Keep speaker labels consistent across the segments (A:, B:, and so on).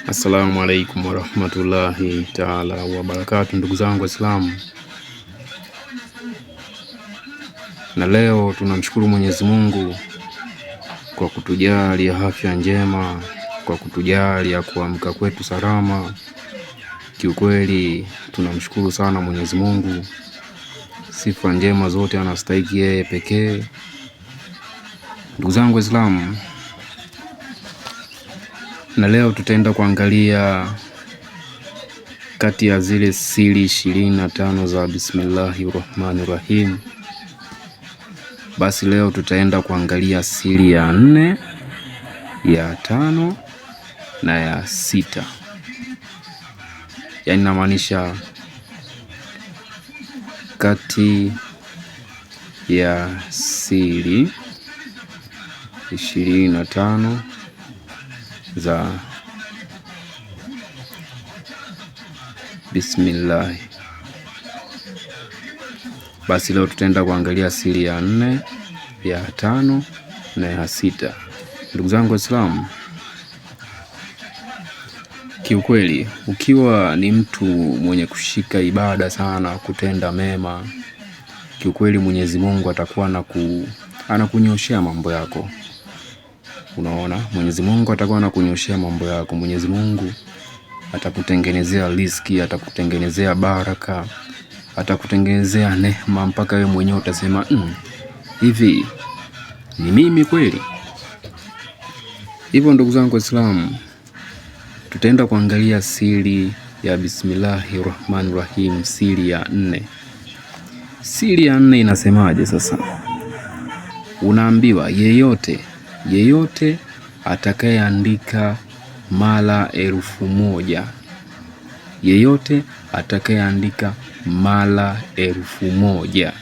A: Assalamu alaikum warahmatullahi taala wabarakatu, ndugu zangu Waislamu, na leo tunamshukuru Mwenyezi Mungu kwa kutujalia afya njema, kwa kutujalia kuamka kwetu salama. Kiukweli tunamshukuru sana Mwenyezi Mungu, sifa njema zote anastahiki yeye pekee. Ndugu zangu Waislamu, na leo tutaenda kuangalia kati ya zile siri 25 za Bismillahi Rahmani Rahim. Basi leo tutaenda kuangalia siri ya 4, ya 5 na ya 6, yaani namaanisha kati ya siri 25 za Bismillah. Basi leo tutaenda kuangalia siri ya 4, ya 5 na ya 6. Ndugu zangu Waislamu, kiukweli ukiwa ni mtu mwenye kushika ibada sana, kutenda mema, kiukweli Mwenyezi Mungu atakuwa anakunyoshea mambo yako. Unaona, Mwenyezi Mungu atakuwa anakunyoshea mambo yako. Mwenyezi Mungu atakutengenezea riziki, atakutengenezea baraka, atakutengenezea neema mpaka wewe mwenyewe utasema hivi ni mimi kweli? Hivyo ndugu zangu Waislamu, tutaenda kuangalia siri ya Bismillahi Rahmani Rahim, siri ya 4. Siri ya 4 inasemaje sasa? Unaambiwa yeyote atakayeandika mara 1000, yeyote atakayeandika mara 1000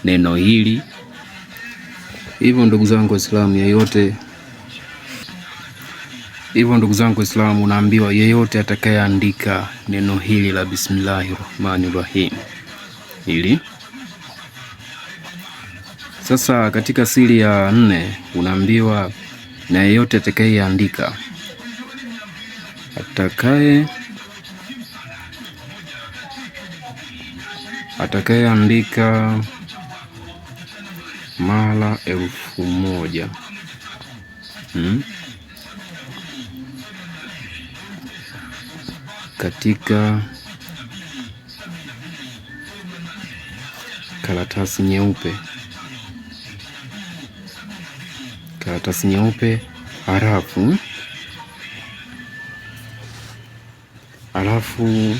A: neno hili. Hivyo ndugu zangu Waislamu, yeyote hivyo ndugu zangu Waislamu, unaambiwa yeyote atakayeandika neno hili la Bismillahi Rahmani Rahim hili. Sasa katika siri ya 4 unaambiwa na yeyote atakayeandika atakayeandika mara 1000 katika karatasi nyeupe, karatasi nyeupe, halafu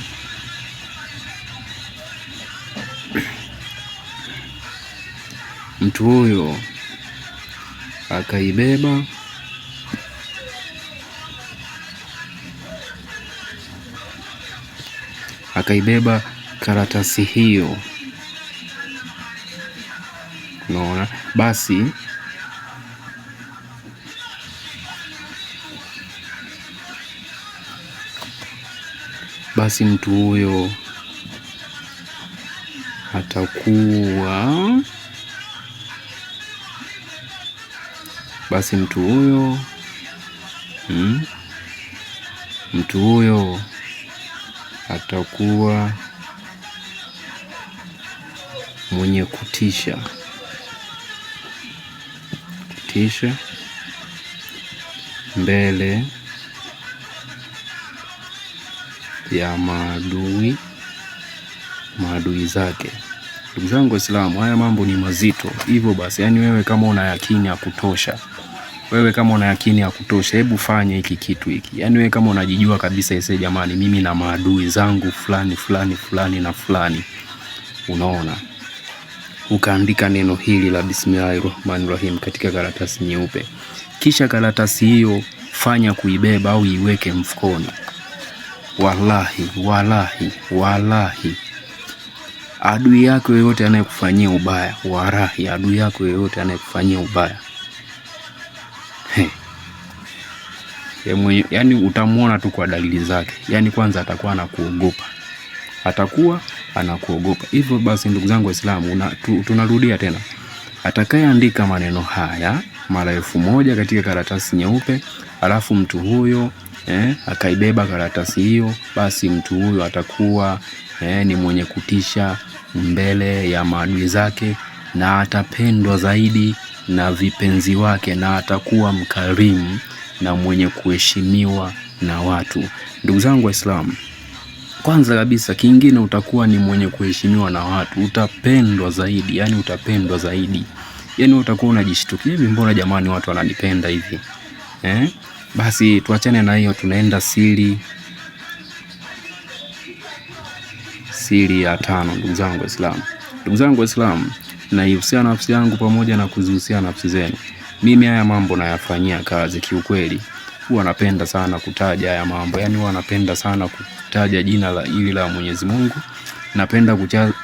A: mtu huyo akaibeba karatasi hiyo, unaona, basi mtu huyo atakuwa basi mtu huyo mtu huyo atakuwa mwenye kutisha mbele ya maadui zake. Ndugu zangu Waislamu, haya mambo ni mazito. Hivyo basi, yani wewe kama una yakini ya kutosha, wewe kama una yakini ya kutosha, hebu fanya hiki kitu hiki. Yani wewe kama unajijua kabisa, ese jamani, mimi na maadui zangu fulani fulani fulani na fulani, unaona, ukaandika neno hili la Bismillahirrahmanirrahim katika karatasi nyeupe, kisha karatasi hiyo fanya kuibeba au iweke mfukoni. Wallahi, wallahi, wallahi, adui yako yoyote anayekufanyia ubaya, warahi, adui yako yoyote anayekufanyia ubaya, yaani utamwona tu kwa dalili zake. Yaani kwanza atakuwa anakuogopa, atakuwa anakuogopa. Hivyo basi, ndugu zangu Waislamu, tunarudia tena, atakayeandika maneno haya mara 1000 katika karatasi nyeupe, alafu mtu huyo akaibeba karatasi hiyo, basi mtu huyo atakuwa ni mwenye kutisha mbele ya maadui zake na atapendwa zaidi na vipenzi wake na atakuwa mkarimu na mwenye kuheshimiwa na watu. Ndugu zangu Waislamu, kwanza kabisa, kingine utakuwa ni mwenye kuheshimiwa na watu, utapendwa zaidi, yani utapendwa zaidi, yani utakuwa unajishtukia hivi, mbona jamani watu wananipenda hivi eh? Basi tuachane na hiyo, tunaenda siri ya tano. Ndugu zangu Waislamu, ndugu zangu Waislamu, naihusia nafsi yangu pamoja na kuzihusia nafsi zenu. Mimi haya mambo nayafanyia kazi kiukweli, huwa napenda sana kutaja haya mambo, yani huwa napenda sana kutaja jina la hili la Mwenyezi Mungu, napenda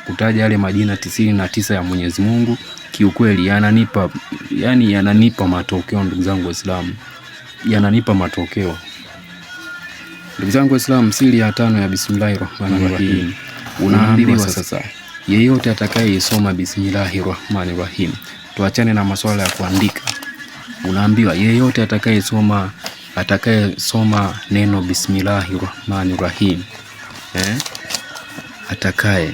A: kutaja yale majina 99 ya Mwenyezi Mungu. Kiukweli yananipa, yani yananipa matokeo ndugu zangu Waislamu, yananipa matokeo ndugu zangu Waislamu. Siri ya tano ya Bismillahir Rahmanir Rahim, unaambiwa sasa, yeyote atakayeisoma Bismillahir Rahmanir Rahim, tuachane na masuala ya kuandika. Unaambiwa yeyote atakayesoma neno Bismillahir Rahmanir Rahim, atakaye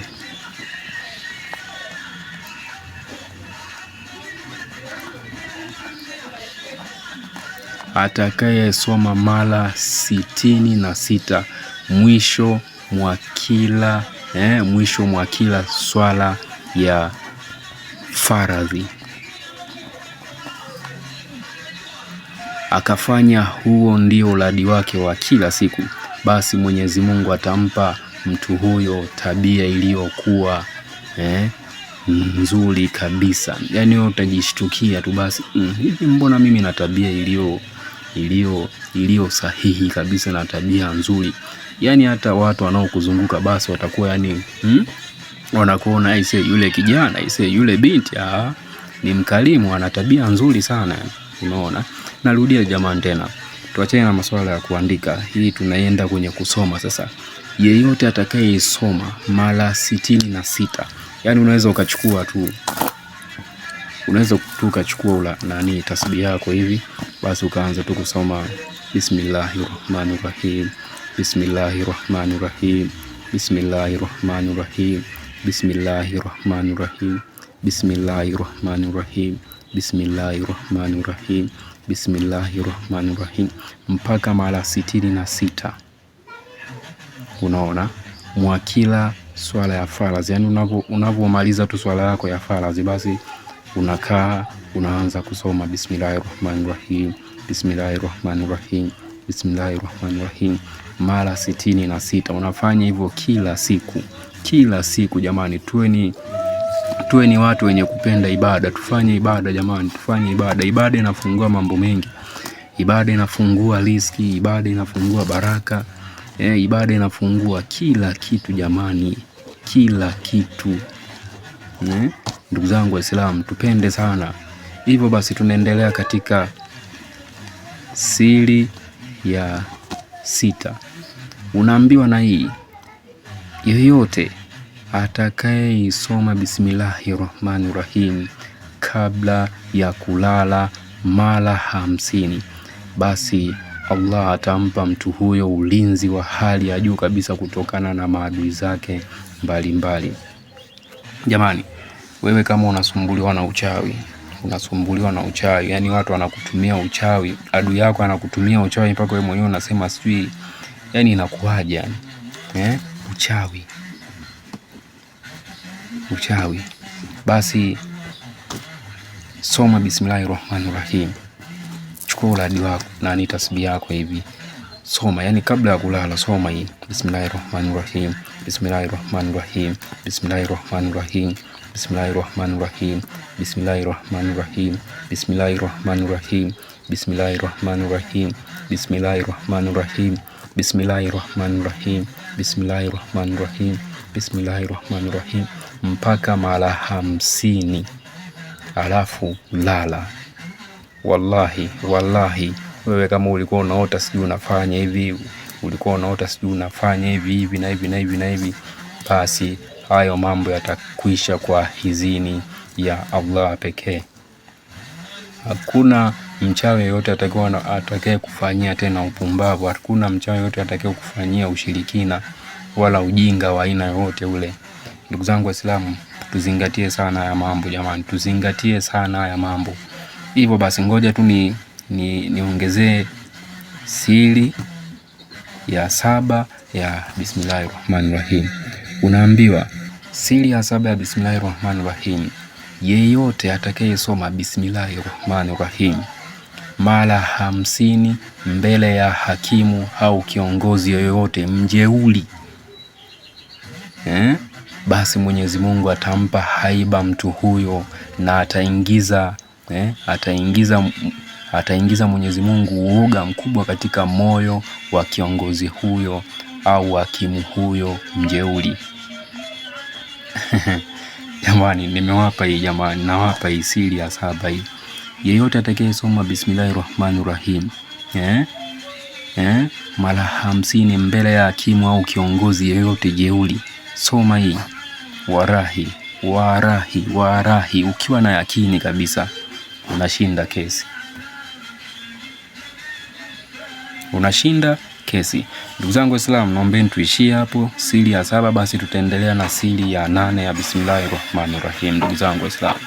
A: atakayesoma mara 66 mwisho mwa kila mwisho mwa kila swala ya faradhi, akafanya huo ndio uradi wake wa kila siku, basi Mwenyezi Mungu atampa mtu huyo tabia iliyokuwa nzuri kabisa. Yani wewe utajishtukia tu basi, hivi mbona mimi na tabia iliyo sahihi kabisa na tabia nzuri. Yani hata watu wanaokuzunguka basi watakuwa yani, wanakuona aise, yule kijana aise, yule binti ni mkarimu, ana tabia nzuri sana. Unaona, narudia jamani tena, tuachane na masuala ya kuandika, hii tunaenda kwenye kusoma sasa. Yeyote atakayeisoma mara 66, yani unaweza ukachukua tu, unaweza tu ukachukua ula nani tasbihi yako hivi, basi ukaanza tu kusoma Bismillahirrahmanirrahim, Bismillahirrahmanirrahim, Bismillahirrahmanirrahim, Bismillahirrahmanirrahim, Bismillahirrahmanirrahim, Bismillahirrahmanirrahim, Bismillahirrahmanirrahim mpaka mara 66. Unaona, mwa kila swala ya faradhi, yani unavomaliza tu swala yako ya faradhi, basi unakaa unaanza kusoma Bismillahirrahmanirrahim, Bismillahirrahmanirrahim, Bismillahirrahmanirrahim mara 66. Unafanya hivyo kila siku, kila siku jamani, tuwe ni watu wenye kupenda ibada, tufanye ibada jamani, tufanye ibada. Ibada inafungua mambo mengi, ibada inafungua riziki, ibada inafungua baraka, ibada inafungua kila kitu jamani, kila kitu. Ndugu zangu Waislamu, tupende sana. Hivyo basi tunaendelea katika siri ya sita. Unaambiwa na hii, yoyote atakayeisoma Bismillahirrahmanirrahim kabla ya kulala mara 50, basi Allah atampa mtu huyo ulinzi wa hali ya juu kabisa kutokana na maadui zake mbalimbali. Jamani, wewe kama unasumbuliwa na uchawi, unasumbuliwa na uchawi, yani watu wanakutumia uchawi, adui yako anakutumia uchawi mpaka wewe mwenyewe unasema sijui, yani inakuwaje yani? Uchawi, uchawi. Basi soma Bismillahirrahmanirrahim, chukua uradi wako na ni tasbihi yako hivi, soma yani kabla ya kulala, soma hii Bismillahirrahmanirrahim, Bismillahirrahmanirrahim, Bismillahirrahmanirrahim, Bismillahirrahmanirrahim, Bismillahirrahmanirrahim, Bismillahirrahmanirrahim, Bismillahirrahmanirrahim, Bismillahirrahmanirrahim, Bismillahirrahmanirrahim, Bismillahirrahmanirrahim, Bismillahirrahmanirrahim mpaka mara 50, alafu lala. Wallahi, wallahi wewe kama ulikuwa unaota sijui unafanya hivi, ulikuwa unaota sijui unafanya hivi hivi na hivi na hivi na hivi, basi hayo mambo yatakwisha kwa idhini ya Allah pekee. Hakuna mchawi yoyote atakaye kufanyia tena upumbavu, hakuna mchawi yoyote atakaye kufanyia ushirikina wala ujinga wa aina yoyote ule. Ndugu zangu Waislamu, tuzingatie sana haya mambo jamani, tuzingatie sana haya mambo. Hivyo basi, ngoja tu niongezee siri ya saba ya Bismillahir Rahmanir Rahim. Unaambiwa siri ya saba ya Bismillahir Rahmanir Rahim, yeyote atakayesoma Bismillahir Rahmanir Rahim mara 50 mbele ya hakimu au kiongozi yoyote mjeuli, eh? Basi Mwenyezi Mungu atampa haiba mtu huyo na ataingiza, ataingiza Mwenyezi Mungu uoga mkubwa katika moyo wa kiongozi huyo au hakimu huyo mjeuri. Jamani, nimewapa hii jamani, nawapa hii siri ya saba hii. Yeyote atakayesoma Bismillahir Rahmanir Rahim mara 50 mbele ya hakimu au kiongozi yeyote jeuri, soma hii warahi warahi warahi, ukiwa na yakini kabisa unashinda kesi, unashinda kesi. Ndugu zangu Waislamu, naombeni tuishie hapo siri ya saba, basi tutaendelea na siri ya nane ya Bismillahir Rahmanir Rahim. Ndugu zangu Waislamu.